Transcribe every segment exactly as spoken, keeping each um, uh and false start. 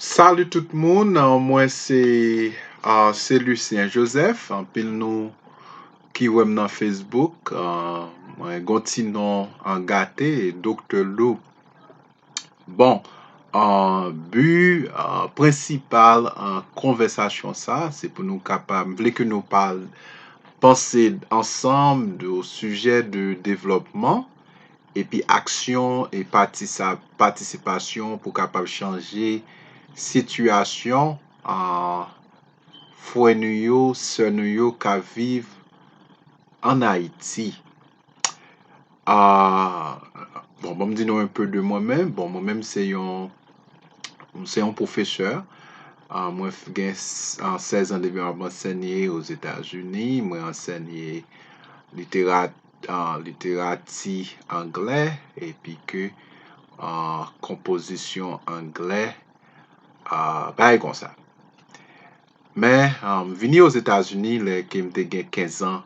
Salut tout moun, euh, mwen se, euh, se Lucien Joseph, anpil nou ki wè m nan Facebook, euh, mwen gon ti non an gate, Doktè Lou. Bon, euh, bi, euh, prensipal, euh, konvèsasyon sa, se pou nou kapab, m vle ke nou pale, panse ansanm de, o sijè de devlòpman, epi aksyon e patisa-, patisipasyon pou kapab chanje sitiyasyon, a, frè nou yo, sè nou yo k ap viv ann Ayiti. A, bon, ban m di nou un peu de mwen menm. Bon, mwen menm se yon, se yon pwofesè. A, mwen f-, gen s-, a, sèz an depi m ap ansenye Ozetazini. Mwen ansenye literat-, a, literati anglè, epi ke, a, konpozisyon anglè, a, bagay konsa. Men, a, m vini Ozetazini lè ke m te gen kenz an,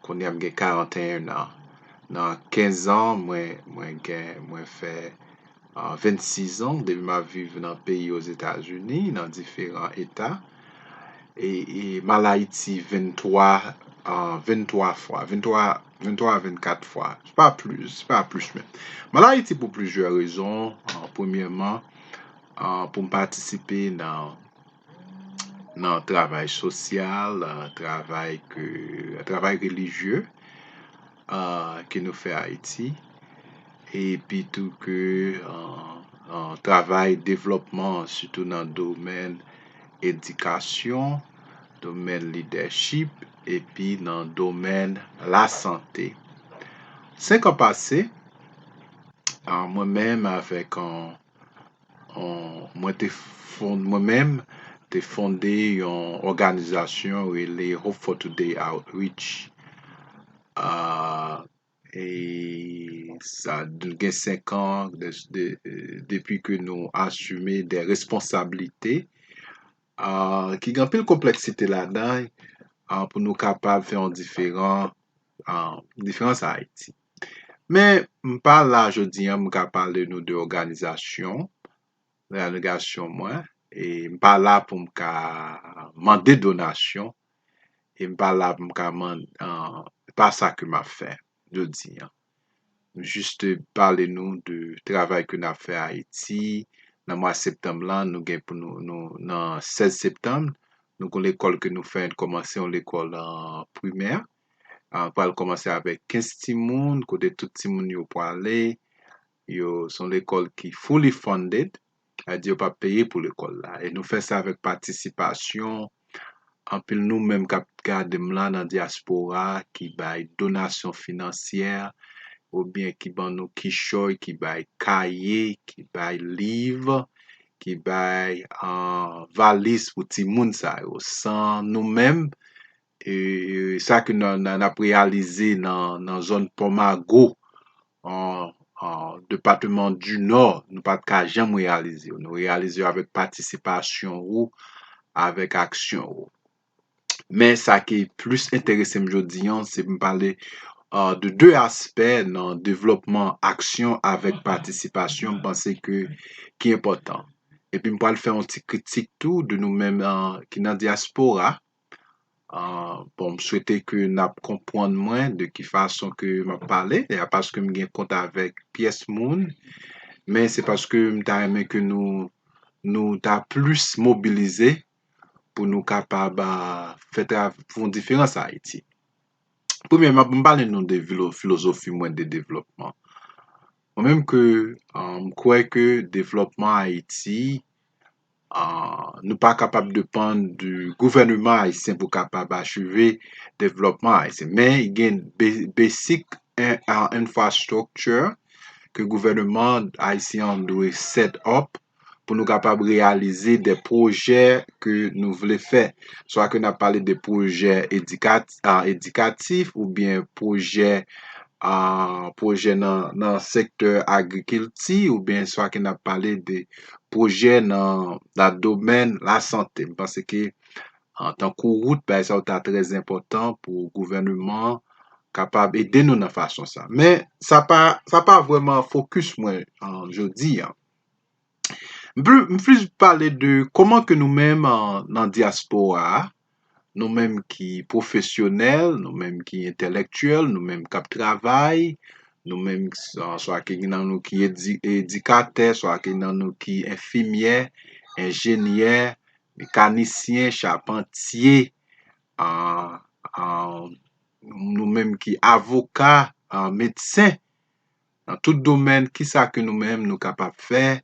kounye a m gen karannteyen an. Nan kenz an, mwen, mwen gen, mwen fè, a, vennsis an depi m ap viv nan peyi Ozetazini, nan diferan eta. E, e m al Ayiti venntwa, a, venntwa fwa, venntwa, venntwa a vennkat fwa. Se pa plis, se pa plis menm. M al Ayiti pou plizyè rezon. A, premyèman, a, pou m patisipe nan, nan travay sosyal, a, travay ke, travay relijye, a, ke nou fè Ayiti, epi tou ke, a, a, travay devlòpman, sitou nan domèn edikasyon, domèn lidèchip, epi nan domèn lasante. Senk an pase, a, mwen menm avèk, a, on, mwen te fon-, mwen menm te fonde yon òganizasyon rele Hope for Today Outreach. A, e sa gen senk an de, de, depi ke nou asime de responsablite, a, ki gen anpil konplèksite ladan, a, pou nou kapab fè yon diferan, a, diferans Ayiti. Men, m pa la jodi a, m ka pale nou de òganizasyon, òganizasyon mwen, e m pa la pou m ka mande donasyon, e m pa la pou m ka mande, a, pa sa ke m ap fè jodi a. M jis pale nou de travay ke n ap fè Ayiti. Nan mwa septanm lan, nou gen pou nou, nou, nan sèz septanm, nou gon lekòl ke nou fè, kòmanse yon lekòl, a, primè. A, pral kòmanse avèk kenz timoun, kote tout timoun yo prale. Yo, se yon lekòl ki fully funded, sa di yo p ap peye pou lekòl la. E nou fè sa avèk patisipasyon anpil nou menm k ap gade m la nan dyaspora, ki bay donasyon finansyè, oubyen ki ban nou kichòy, ki bay kaye, ki bay liv, ki bay, a, valiz pou timoun sa yo. San nou menm, e, e sa ke n, n, n ap reyalize nan, nan zòn Pòmago, an, an depatman di Nò, nou pa t ka janm reyalize yo. Nou reyalize yo avèk patisipasyon ou, avèk aksyon ou. Men sa ki plis enterese m jodi a, se pou m pale, a, de de aspè nan devlòpman aksyon avèk patisipasyon, m panse ke ki enpòtan. Epi m pral fè yon ti kritik tou de nou menm, a, ki nan dyaspora. A, bon, m swete ke n ap konprann mwen de ki fason ke m ap pale, e a paske m gen kont avèk pyès moun, men se paske m ta renmen ke nou, nou ta plis mobilize pou nou kapab, a, fè tra-, fè yon diferans Ayiti. Premyèman, m pale nou de filo-, filozofi mwen de devlòpman. Mwen menm ke, a, m kwè ke devlòpman Ayiti, a, nou pa kapab depann de gouvèneman ayisyen pou kapab achive devlòpman ayisyen. Men gen be-, basic en-, a, infrastructure ke gouvèneman ayisyen an dwe set up pou nou kapab reyalize de pwojè ke nou vle fè. Swa ke n ap pale de pwojè edikat-, a, edikatif oubyen pwojè, a, pwojè nan, nan sektè agrikilti oubyen swa ke n ap pale de pwojè nan, nan domèn lasante. M panse ke, a, tankou wout, bagay sa yo ta trè enpòtan pou gouvèneman an kapab ede nou nan fason sa. Men sa pa, sa pa vrèman fokis mwen, a, jodi a. M pli, m plis pale de kòman ke nou menm, an, nan dyaspora a, nou menm ki pwofesyonèl, nou menm ki entèlektyèl, nou menm k ap travay, nou menm, swa ke gen nan nou ki edi-, edikatè, swa ke gen nan nou ki enfimyè, enjenyè, mekanisyen, chapantye, an, an, nou menm ki avoka, an, medsen, nan tout domèn, kisa ke nou menm nou kapab fè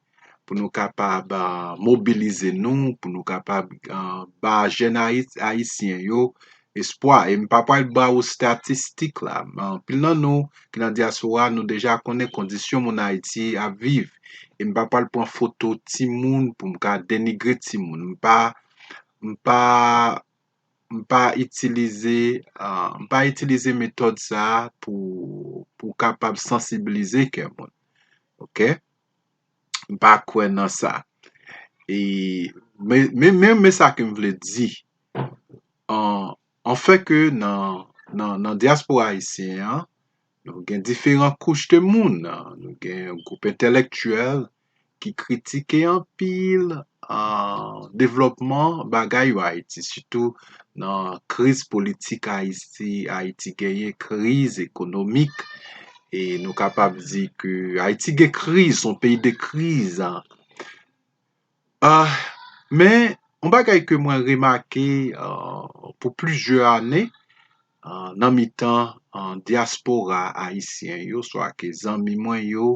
pou nou kapab, ah, mobilize nou, pou nou kapab, ah, ba jèn Ayis-, ayisyen yo espwa. E m pa pral ba ou estatistik la, men anpil nan nou ki nan dyaspora, nou deja konnen kondisyon moun Ayiti ap viv. E m pa pral pran foto timoun pou m ka denigre timoun. M pa, m pa m pa itilize, ah, m pa itilize metòd sa a pou, pou kapab sansibilize kè moun. Oke? M pa kwè nan sa. E, men, men, men, men sa ke m vle di. An, an fè ke nan, nan, nan dyaspora ayisyen an, nou gen diferan kouch de moun. Nou gen gwoup entèlektyèl ki kritike anpil, ah, devlòpman bagay yo Ayiti, sitou nan kriz politik Ayiti, Ayiti genyen, kriz ekonomik. E nou kapab di ke Ayiti gen kriz, se yon peyi de kriz, an. Ah, men, yon bagay ke mwen remake, ah, pou plizyè ane, ah, nan mitan, ah, dyaspora ayisyen yo, swa ke zanmi mwen yo,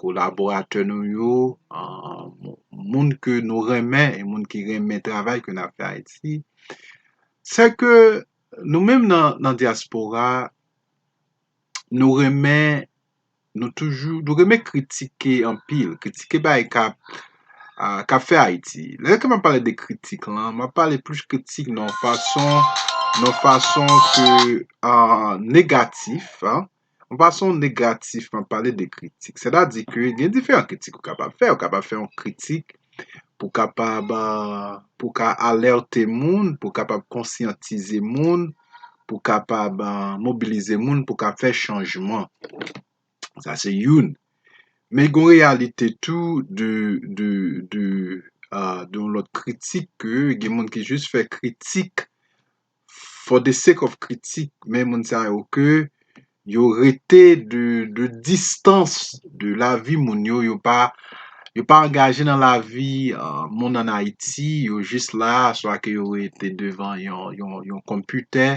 kolaboratè nou yo, ah, moun ke nou renmen, e moun ki renmen travay ke n ap fè Ayiti, se ke nou menm nan, nan dyaspora, nou renmen, nou toujou, nou renmen kritike anpil, kritike bagay k ap, ah, k ap fè Ayiti. Lè ke m ap pale de kritik lan, m ap pale plis kritik nan yon fason, nan yon fason ke, ah, negatif, an. Yon fason negatif, m ap pale de kritik. Sètadi ke gen diferan kritik ou kapab fè. Ou kapab fè yon kritik pou kapab, ah, pou ka alète moun, pou kapab konsyantize moun, pou kapab, ah, mobilize moun, pou ka fè chanjman. Sa se youn. Men gen yon reyalite tou de, de, de, ah, de yon lòt kritik ke gen moun ki jis fè kritik for the sake of kritik, men moun sa yo ke yo rete de, de distans de lavi moun yo, yo pa, yo pa angaje nan lavi, ah, moun ann Ayiti, yo jis la, swa ke yo rete devan yon, yon, yon konpitè,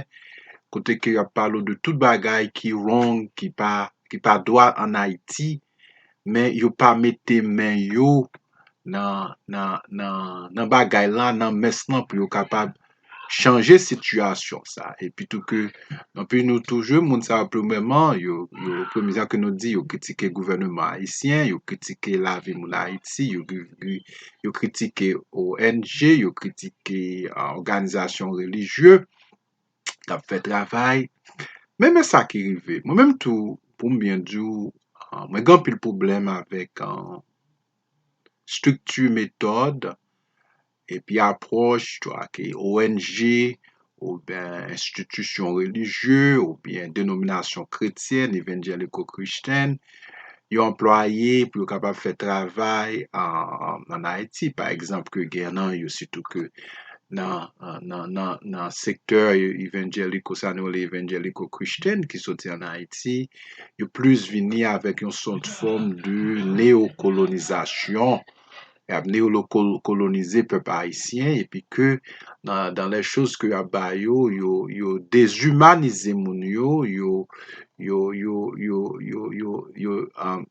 kote ke y ap pale w de tout bagay ki wrong, ki pa, ki pa dwat ann Ayiti, men yo pa mete men yo nan, nan, nan, nan bagay la, nan mès lan pou yo kapab chanje sitiyasyon sa. Epi tou ke, anpi nou toujou, moun sa yo premyèman, yo, yo, premye sa ke nou di, yo kritike gouvènman ayisyen, yo kritike lavi moun Ayiti, yo, yo, yo kritike O N G, yo kritike, ah, òganizasyon relijye k ap fè travay. Men, men sa ki rive. Mwen menm tou, pou m byen di w, ah, mwen gen anpil pwoblèm avèk, ah, estrikti, metòd, epi apwòch, swa ke O N G, oubyen enstitisyon relijye, oubyen denominasyon kretyèn, evanjeliko-kristyèn, yo anplwaye pou yo kapab fè travay, ah, ann Ayiti. Pa egzanp, ke gen nan yo, sitou ke nan, nan, nan, nan sektè evanjeliko, sa nou rele evanjeliko-kristyèn ki soti ann Ayiti, yo plis vini avèk yon sòt fòm de neokolonizasyon. Y ap neokolonize pèp ayisyen, epi ke nan, dans les choses ke y ap ba yo, yo, yo dezimanize moun yo, yo, yo, yo, yo, yo, yo, yo, um,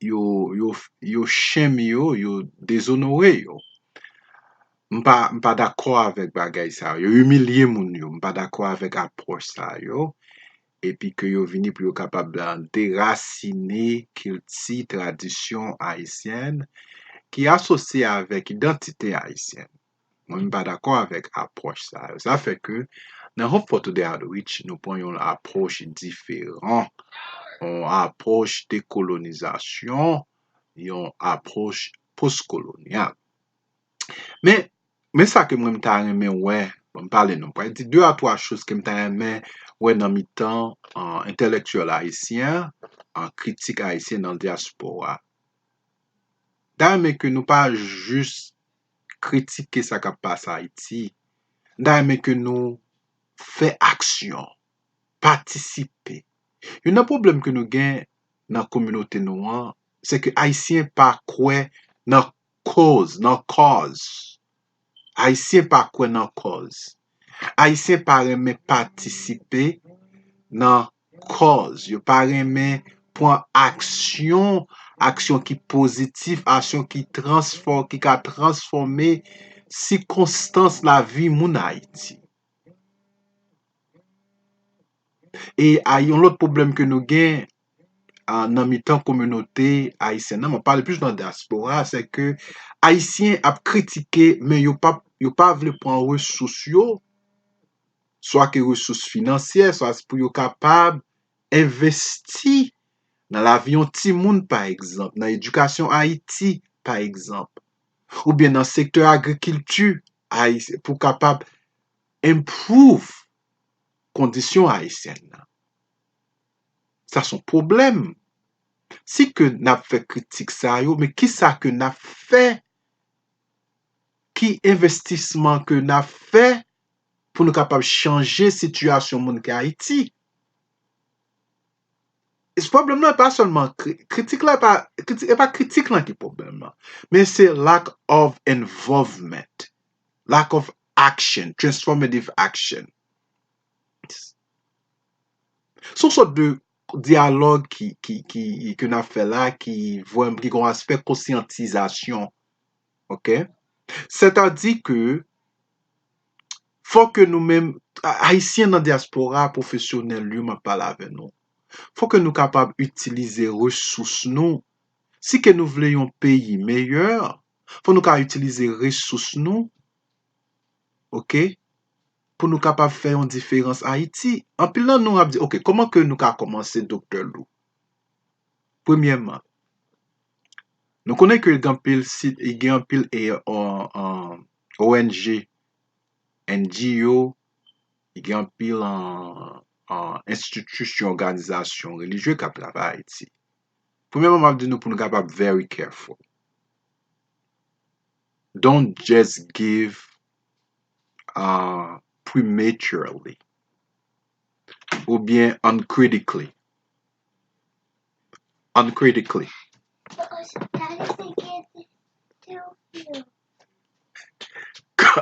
yo, yo, yo shame yo, yo dezonore yo. M pa, m pa dakò avèk bagay sa yo. Yo imilye moun yo. M pa dakò avèk apwòch sa yo. Epi ke yo vini pou yo kapab, ah, derasine kilti, tradisyon ayisyèn ki asosye avèk idantite ayisyèn. Mwen, m pa dakò avèk apwòch sa yo. Sa fè ke nan Hope for Today Outreach, nou pran yon apwòch diferan, yon apwòch dekolonizasyon, yon apwòch postkolonyal. Men, men sa ke mwen m ta renmen wè, bon, m pale non, m pral di de a twa choz ke m ta renmen wè nan mitan, ah, entèlektyèl ayisyen an, kritik ayisyen nan dyaspora. ta renmen ke nou pa jis kritike sa k ap pase Ayiti. M ta renmen ke nou fè aksyon, patisipe. Youn nan pwoblèm ke nou gen nan kominote nou an, se ke Ayisyen pa kwè nan koz, nan kòz. Ayisyen pa kwè nan kòz. Ayisyen pa renmen patisipe nan kòz. Yo pa renmen pran aksyon, aksyon ki pozitif, aksyon ki transfò-, ki ka transfòme sikonstans lavi moun Ayiti. E a, yon lòt pwoblèm ke nou gen, a, nan mitan kominote ayisyèn nan, mwen pale plis nan dyaspora, se ke Ayisyen ap kritike, men yo pa, yo pa vle pran resous yo, swa ke resous finansyè, swa pou yo kapab envesti nan lavi yon timoun, pa egzanp, nan edikasyon Ayiti, pa egzanp, oubyen nan sektè agrikilti ayisyen, pou kapab improve kondisyon ayisyèn nan. Sa se yon pwoblèm. Si ke n ap fè kritik sa yo, men kisa ke n ap fè? Ki envestisman ke n ap fè pou nou kapab chanje sitiyasyon moun ki Ayiti? E pwoblèm nan pa sèlman kri-, kritik la pa, kritik, e pa kritik lan ki pwoblèm lan, men se lack of involvement, lack of action, transformative action. Se yon sòt de dyalòg ki, ki, ki, ke n ap fè la, ki vrèm-, ki gen yon aspè konsyantizasyon. Oke? Sètadi ke fò ke nou menm, a-, Ayisyen nan dyaspora pwofesyonèl yo, m ap pale avè nou. Fò ke nou kapab itilize resous nou. Si ke nou vle yon peyi meyè, fò nou ka itilize resous nou, oke, pou nou kapab fè yon diferans Ayiti. Anpil nan nou ap di, oke, kòman ke nou ka kòmanse, Doktè Lou? Premyèman, nou konnen ke gen anpil sit, gen anpil, e, o-, an, O N G, N G O, gen anpil an, an enstitisyon, òganizasyon relijye k ap travay Ayiti. Premyèman, m ap di nou pou nou kapab very careful. Don't just give, uh, prematurely oubyen uncritically. Uncritically.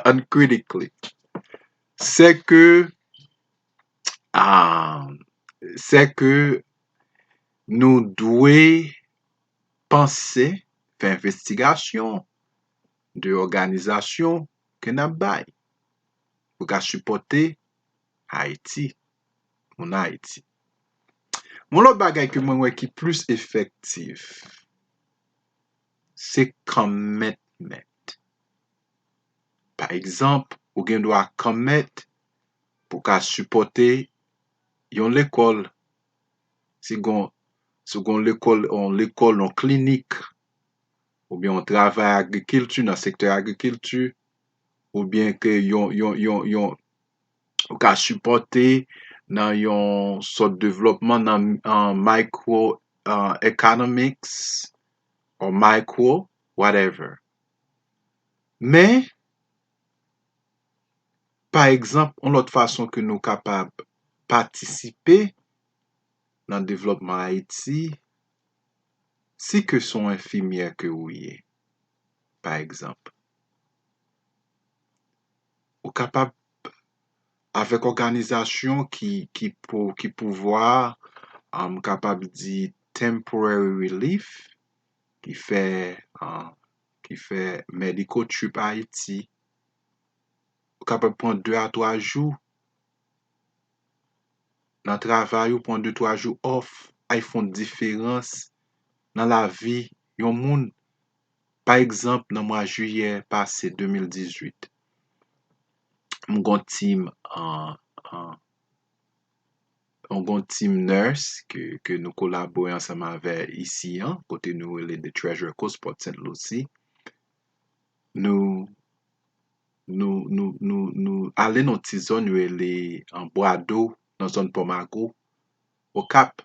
Uncritically. Se ke, ah, se ke nou dwe panse, fè envestigasyon de òganizasyon ke n ap bay pou ka sipòte Ayiti, moun Ayiti. Yon lòt bagay ke mwen wè ki plis efektif, se commitment. Pa egzanp, ou gen dwa commit pou ka sipòte yon lekòl. Si gon, si gon lekòl, yon lekòl, yon klinik, oubyen yon travay agrikilti, nan sektè agrikilti, oubyen ke yon, yon, yon, yon, ou ka sipòte nan yon sòt devlòpman nan, an, micro, an, economics or micro, whatever. Men, pa egzanp, yon lòt fason ke nou kapab patisipe nan devlòpman Ayiti, si ke se yon enfimyè ke ou ye, pa egzanp, ou kapab, avèk òganizasyon ki, ki pou, ki pouvwa, um, kapab di temporary relief, ki fè, uh, ki fè medical trip Ayiti, ou kapab pran de a twa jou nan travay ou, pran de twa jou off, ay fè yon diferans nan lavi yon moun. Pa egzanp, nan mwa jiyè pase de mil dizuit, m gon team, an, an, m gon team nurse ke, ke nou kolabore ansanm avè isi an, kote nou rele The Treasure Coast, Port Saint Lucie. Nou, nou, nou, nou, nou ale nan yon ti zòn yo rele, an, Bwado, nan zòn Pòmago, Okap,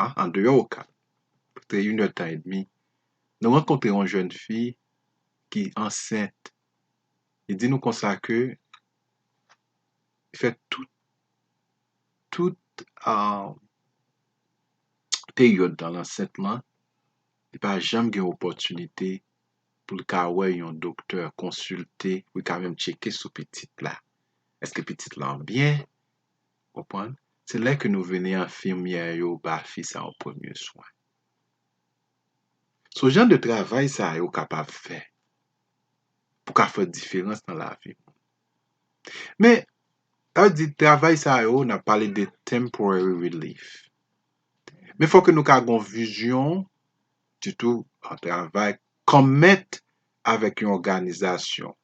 an, andeyò Okap. Prèske inèdtan edmi. Nou rankontre yon jèn fi ki ansent. Li di nou konsa ke li fè tout, tout, ah, peryòd nan ansent lan, li pa janm gen opòtinite pou l ka wè yon doktè, konsilte, pou l ka menm tcheke sou pitit la. Èske pitit la an byen? Konprann? Se lè ke nou vini enfimyè yo ba fi sa yo premye swen. So jan de travay sa yo kapab fè pou ka fè diferans nan lavi moun. Men, sa vle di travay sa yo, n ap pale de temporary relief. Men fòk nou ka gon vizyon, sitou an travay, commit avèk yon òganizasyon,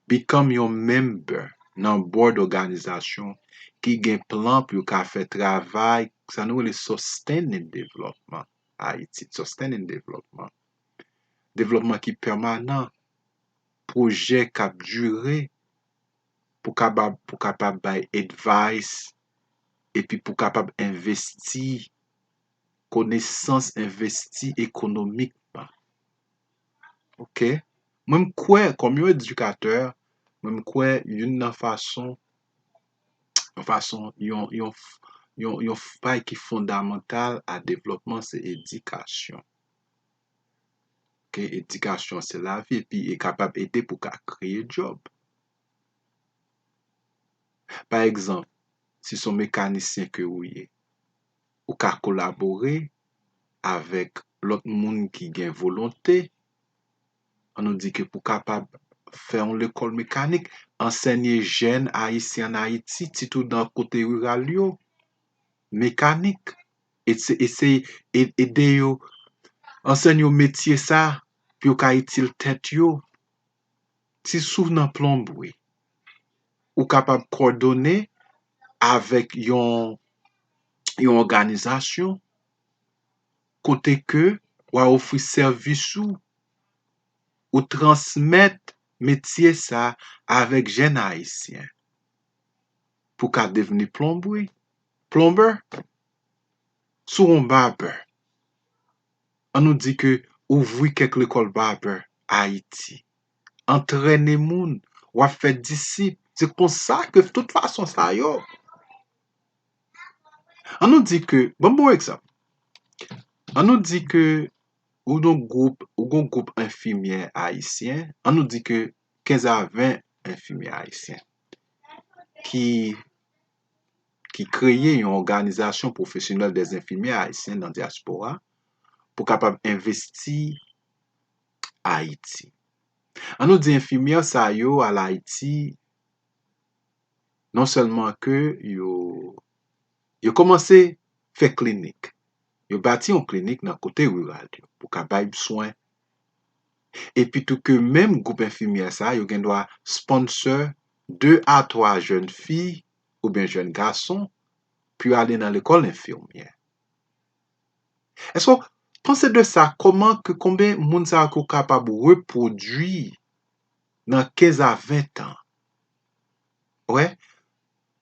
become yon member nan board òganizasyon ki gen plan pou yo ka fè travay, sa nou rele sustaining development Ayiti, sustaining development. Devlòpman ki pèmanan, pwojè k ap dire, pou kapab, pou kapab bay advice, epi pou kapab envesti konesans, envesti ekonomikman. Oke? Mwen, m kwè, kòm yon edikatè, mwen, m kwè youn nan fason, yon fason, yon, yon, yon, yon fay ki fondamantal a devlòpman, se edikasyon. Oke? Edikasyon, se lavi, epi e kapab ede pou ka kreye djòb. Pa egzanp, si se yon mekanisyen ke ou ye, ou ka kolabore avèk lòt moun ki gen volonte, ann nou di ke pou kapab fè yon lekòl mekanik, ansèye jèn ayisyen ann Ayiti, sitou nan kote riral yo, mekanik, ese-, eseye e-, ede yo, ansèye yo metye sa, pou yo ka itil tèt yo. Si w nan plonbri, ou kapab kòdone avèk yon, yon òganizasyon kote ke w a ofri sèvis ou, ou transmèt metye sa avèk jèn ayisyen pou ka devni plonbri, plonbè, si w yon babè. Ann nou di ke ouvri kèk lekòl babè Ayiti. Antrene moun, w ap fè disip. Se konsa ke tout fason sa yo. Ann nou di ke, ban m bon egzanp. Ann nou di ke ou gon gwoup, ou gon gwoup enfimyè ayisyen, ann nou di ke kenz a ven enfimyè ayisyen ki, ki kreye yon òganizasyon pwofesyonèl dè enfimyè ayisyen nan dyaspora pou kapab envesti Ayiti. Ann nou di enfimyè sa yo al Ayiti, non sèlman ke yo, yo kòmanse fè klinik, yo bati yon klinik nan kote riral yo pou ka bay swen. Epi tou ke menm gwoup enfimyè sa yo gen dwa sponsor de a twa jèn fi oubyen jèn gason pou yo ale nan lekòl enfimyè. Èske w panse de sa, kòman ke, konbyen moun sa yo ke w kapab repwodui nan kenz a ven tan? Wè,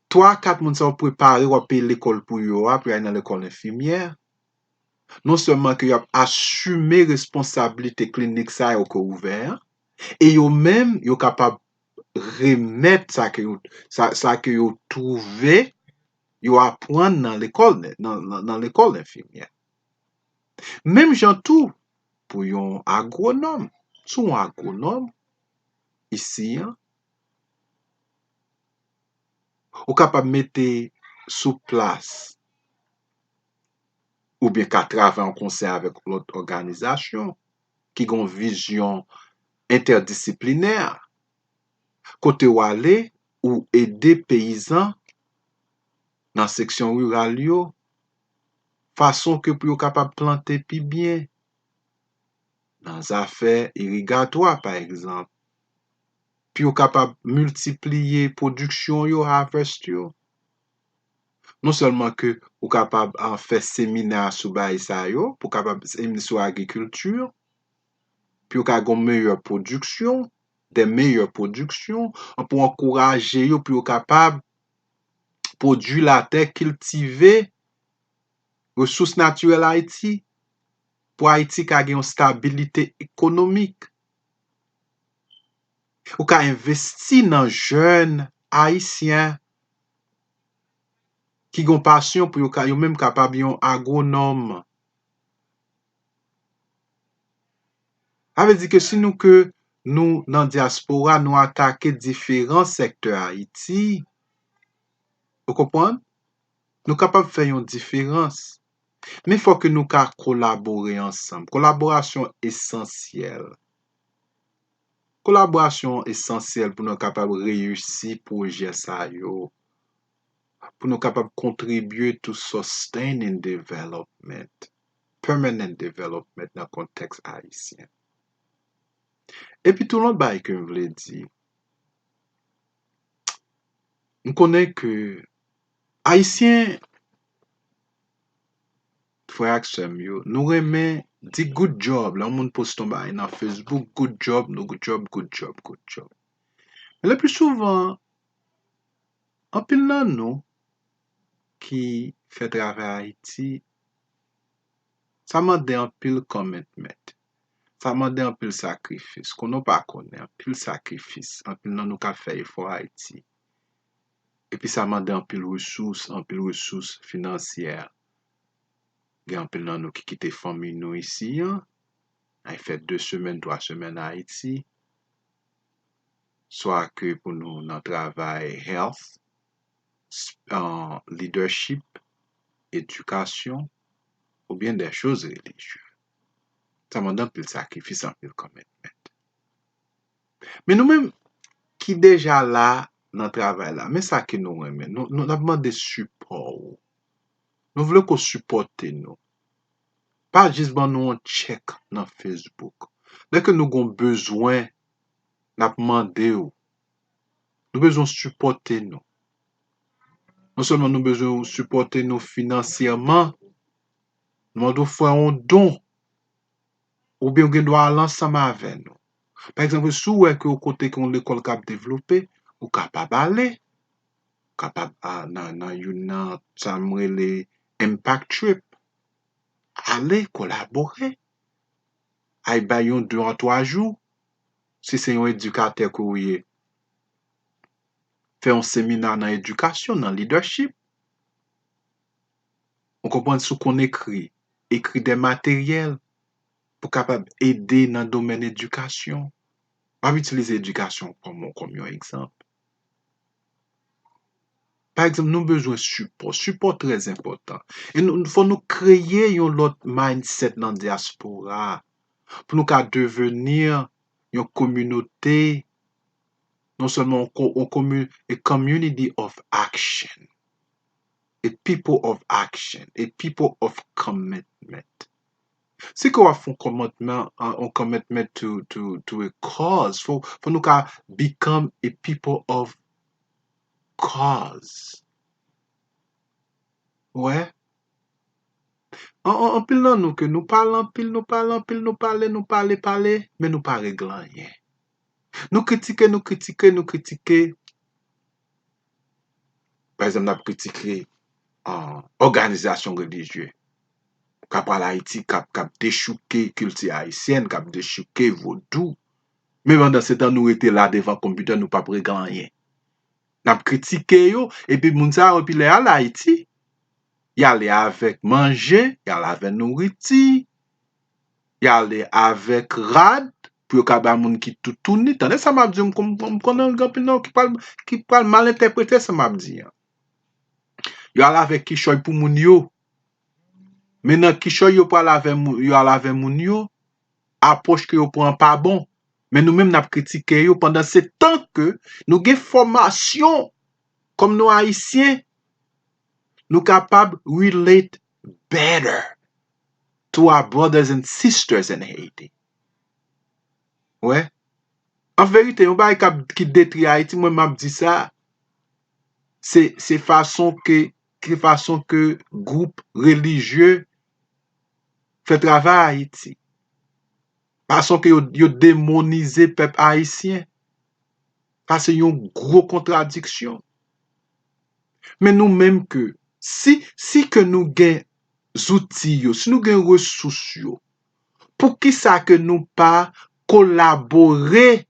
twa a kat moun sa yo prepare, w ap peye lekòl pou yo a, pou y al nan lekòl enfimyè. Non sèlman ke y ap asime responsablite klinik sa yo ke w ouvè an, e yo menm, yo kapab remèt sa ke yo, sa, sa ke yo twouve, yo aprann nan lekòl, nan, nan, nan lekòl enfimyè. Menm jan tou, pou yon agwonòm, si w yon agwonòm, isi an, ou kapab mete sou plas, oubyen ka travay an konsè avèk lòt òganizasyon ki gen yon vizyon entèdisiplinè, kote w ale, ou ede peyizan nan seksyon riral yo, fason ke pou yo kapab plante pi byen, nan zafè irigatwa, pa egzanp, pou yo kapab miltipliye pwodiksyon yo, harvest yo. Non sèlman ke ou kapab, ah, fè seminè sou bagay sa yo, pou kapab seminè sou agrikilti, pou yo ka gen meyè pwodiksyon, de meyè pwodiksyon, pou ankouraje yo, pou yo kapab pwodui latè, kiltive resous natirèl Ayiti. pou Ayiti ka gen yon stabilite ekonomik. Ou ka envesti nan jèn ayisyen ki gen pasyon pou yo, ka, yo menm kapab yon agwonòm. Sa vle di ke si nou ke nou nan dyaspora, nou atake diferan sektè Ayiti, ou konprann? Nou kapab fè yon diferans. Men fò ke nou ka kolabore ansanm. Kolaborasyon esansyèl. Kolaborasyon esansyèl pou nou kapab reyisi pwojè sa yo, pou nou kapab kontribye to sustaining development, permanent development nan kontèks ayisyen. Epi tou, yon bagay ke m vle di, m konnen ke Ayisyen, frè ak sè m yo, nou renmen di good job. Lè yon moun poste yon bagay nan Facebook, good job, nou good job, good job, good job. Men le pli souvan, anpil nan nou ki fè travay Ayiti, sa mande anpil commitment. Sa mande anpil sakrifis. Konnen w pa konnen, anpil sakrifis. Anpil nan nou ka fè efò Ayiti. Epi sa mande anpil resous, anpil resous finansyè. Gen anpil nan nou ki kite fanmi nou isi an, ay fè de semèn, twa semèn Ayiti, swa ke pou nou nan travay health, s- an leadership, edikasyon, oubyen des choses religieuses. Sa mande anpil sakrifis, anpil commitment. Men nou menm ki deja la nan travay la, men sa ke nou renmen, nou, nou, n ap mande sipò w. Nou vle ke w sipòte nou. Pa jis ban nou yon tchèk nan Facebook. Lè ke nou gon bezwen, n ap mande w. Nou bezwen sipòte nou. Non sèlman nou bezwen sipòte nou finansyèman, nou mande w fè yon don, oubyen w gen dwa al ansanm avè nou. Pa egzanp, si w wè ke yon kote ke yon lekòl k ap devlope, ou kapab ale. Ou kapab a, nan, nan youn nan sa m rele Impact Trip. Ale kolabore. Al bay yon de a twa jou. Si se yon edikatè ke w ye, fè yon semina nan edikasyon, nan leadership. Ou konprann, si w konn ekri, ekri de materyèl pou kapab ede nan domèn edikasyon. W ap itilize edikasyon kòm, kòm yon egzanp. Pa egzanp, nou bezwen sipò. Sipò trè enpòtan. E nou, fò nou kreye yon lòt mindset nan dyaspora pou nou ka devni yon kominote, non sèlman yon ko- yon komi- a community of action, a people of action, a people of commitment. Si ke w ap fè yon commitment, uh, yon commitment to, to, to a cause, fò, fò nou ka become a people of cause. Wè? An, an, anpil nan nou ke nou pale anpil, nou pale anpil, nou pale, nou pale, pale, men nou pa regle anyen. Nou kritike, nou kritike, nou kritike. Pa egzanp, n ap kritike, ah, òganizasyon relijye k ap al Ayiti, k ap, k ap dechouke kilti ayisyèn, k ap dechouke vodou. Men pandan se tan, nou rete la devan konpitè, nou p ap regle anyen. N ap kritike yo, epi moun sa yo, epi lè y al Ayiti, y ale avèk manje, y ale avèk nouriti, y ale avèk rad, pou yo ka ba moun ki toutouni. Tande sa m ap di, m kon- m konnen gen anpil nan yo ki pral, ki pral mal entèprete sa m ap di an. Yo al avèk kichòy pou moun yo. Men nan kichòy yo pral avè moun, yo al avè moun yo, apwòch ke yo pran pa bon. Men nou menm n ap kritike yo pandan se tan ke nou gen fòmasyon kòm nou Ayisyen, nou kapab relate better to our brothers and sisters in Haiti. Wè. An verite, yon bagay k ap, ki detwi Ayiti, mwen m ap di sa, se, se fason ke, ki fason ke gwoup relijye fè travay Ayiti. Fason ke yo, yo demonize pèp ayisyen. Sa se yon gwo kontradiksyon. Men nou menm ke, si, si ke nou gen zouti yo, si nou gen resous yo, Poukisa ke nou pa kolabore?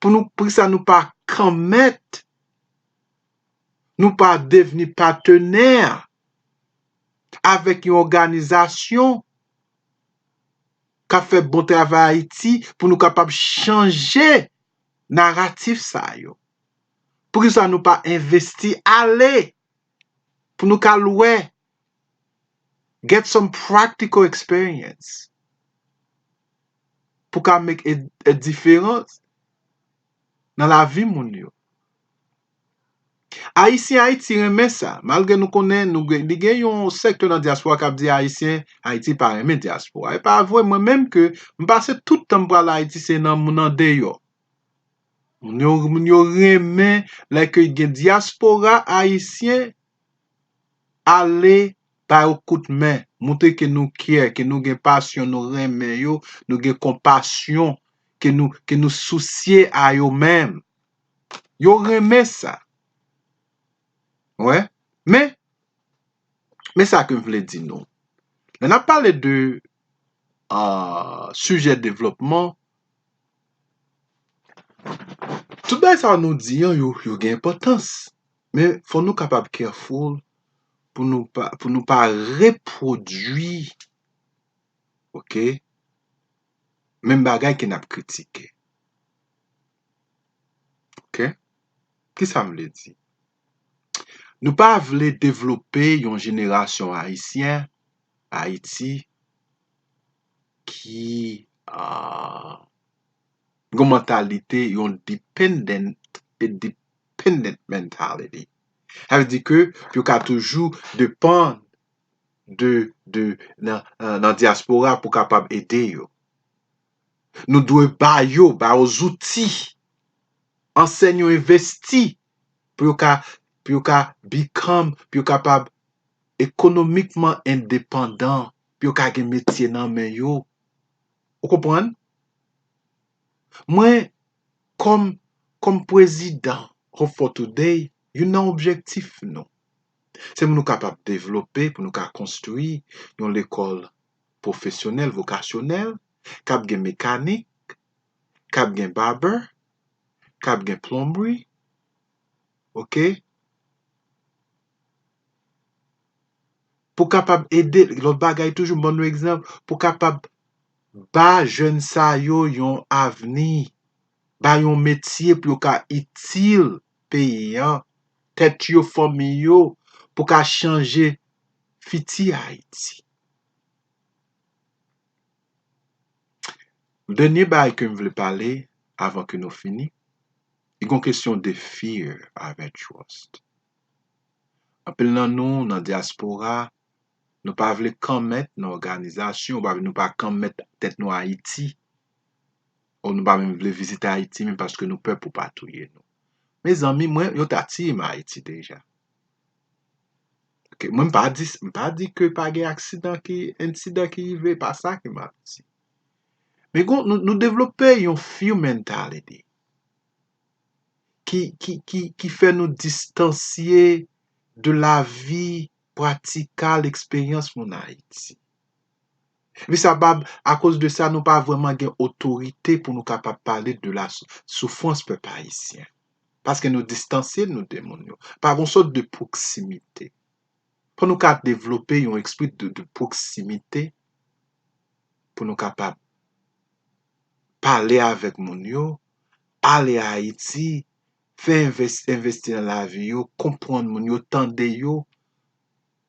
Pou nou, poukisa nou pa kanmèt, nou pa devni patnè avèk yon òganizasyon k ap fè bon travay Ayiti pou nou kapab chanje naratif sa yo? Poukisa nou pa envesti ale pou nou ka lwe, get some practical experience pou ka make a, a difference nan lavi moun yo? Ayisyen Ayiti renmen sa, malgre nou konnen nou gen, li gen yon sektè nan dyaspora k ap di Ayisyen Ayiti pa renmen dyaspora. E pa vre, mwen menm ke m pase tout tan m pral Ayiti se nan moun andeyò. Moun yo, moun yo renmen lè ke gen dyaspora ayisyen ale ba yo kout men, montre ke nou care, ke nou gen pasyon, nou renmen yo, nou gen konpasyon, ke nou, ke nou sousye a yo menm. Yo renmen sa. Wè. Men, men sa ke m vle di nou. Lè n ap pale de, ah, sijè devlopman, tout bagay sa yo nou di an, yo, yo gen enpòtans. Men fò nou kapab careful pou nou pa, pou nou pa repwodui, oke, menm bagay ke n ap kritike. Oke? Kisa m vle di? Nou pa vle devlope yon jenerasyon ayisyen, Ayiti, ki, ah, gen yon mantalite, yon dependent, a dependent mentality. Sa vle di ke yo ka toujou depann de, de, nan, nan, nan dyaspora pou kapab ede yo. Nou dwe ba yo, ba yo zouti, ansèy yo, envesti pou yo ka, pou yo ka become, pou yo kapab ekonomikman endepandan, pou yo ka gen metye nan men yo. Ou konprann? Mwen, kòm, kòm prezidan Hope for Today, youn nan objektif nou, se pou nou kapab devlope, pou nou ka konstwi yon lekòl pwofesyonèl, vokasyonèl, k ap gen mekanik, k ap gen barber, k ap gen plonbri, oke? Pou kapab ede, lòt bagay toujou, m ban nou egzanp, pou kapab ba jèn sa yo yon avni, ba yon metye pou yo ka itil peyi an, tèt yo, fanmi yo, pou ka chanje fiti Ayiti. Dènye bagay ke m vle pale avan ke nou fini, li gon kesyon de fear avè trust. Anpil nan nou, nan dyaspora, nou pa vle kanmèt nan òganizasyon, ou pa, nou pa kanmèt tèt nou Ayiti. Ou nou pa menm vle vizite Ayiti, men paske nou pè pou pa touye nou. Mezanmi, mwen, yo ta tiye m Ayiti deja. Oke, mwen, m pa di, m pa di ke pa gen aksidan ki, ensidan ki rive, pa sa ke m ap di. Men gon, nou, nou devlope yon fear mentality ki, ki, ki, ki fè nou distansye de lavi pratikal, eksperyans moun Ayiti. Epi sa pa, akoz de sa, nou pa vrèman gen otorite pou nou kapab pale de la sou-, soufrans pèp ayisyen. Paske nou distanse nou de moun yo. Pa gon sòt de pwoksimite. Fò nou ka devlope yon espri de, de pwoksimite pou nou kapab pale avèk moun yo, ale Ayiti, fè enves-, envesti nan lavi yo, konprann moun yo, tande yo.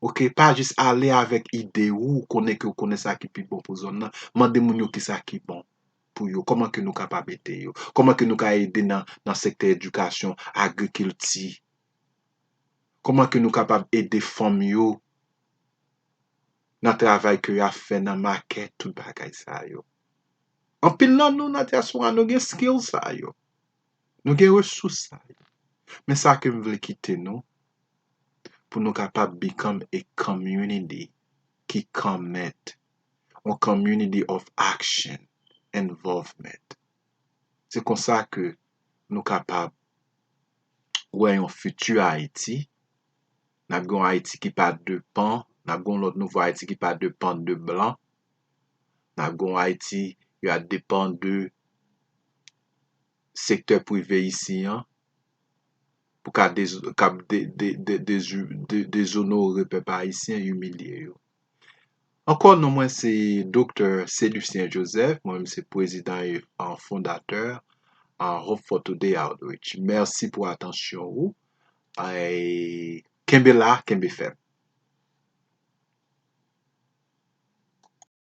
Oke, pa jis ale avèk ide ou, ou konnen ke ou konnen sa ki pi bon pou zòn nan. Mande moun yo kisa ki bon pou yo, kòman ke nou kapab ede yo, kòman ke nou ka ede nan, nan sektè edikasyon, agrikilti, kòman ke nou kapab ede fanm yo nan travay ke y ap fè nan makèt, tout bagay sa yo. Anpil nan nou nan dyaspora, nou gen skill sa yo. Nou gen resous sa yo. Men sa ke m vle kite nou, pou nou kapab become a community ki kanmèt, yon community of action, involvement. Se konsa ke nou kapab wè yon fiti Ayiti. N ap gen yon Ayiti ki pa depann, n ap gen yon lòt nouvo Ayiti ki pa depann de blan, N ap gen yon Ayiti, y ap depann de sektè prive isi an pou ka dez, k ap de, de, de, de, de, dezonore pèp ayisyen, imilye yo. Ankò, non mwen se Doktè Celucien Joseph, mwen menm se prezidan e fondatè a Hope for Today Outreach. Mèsi pou atansyon ou. E kenbe la, kenbe fèm.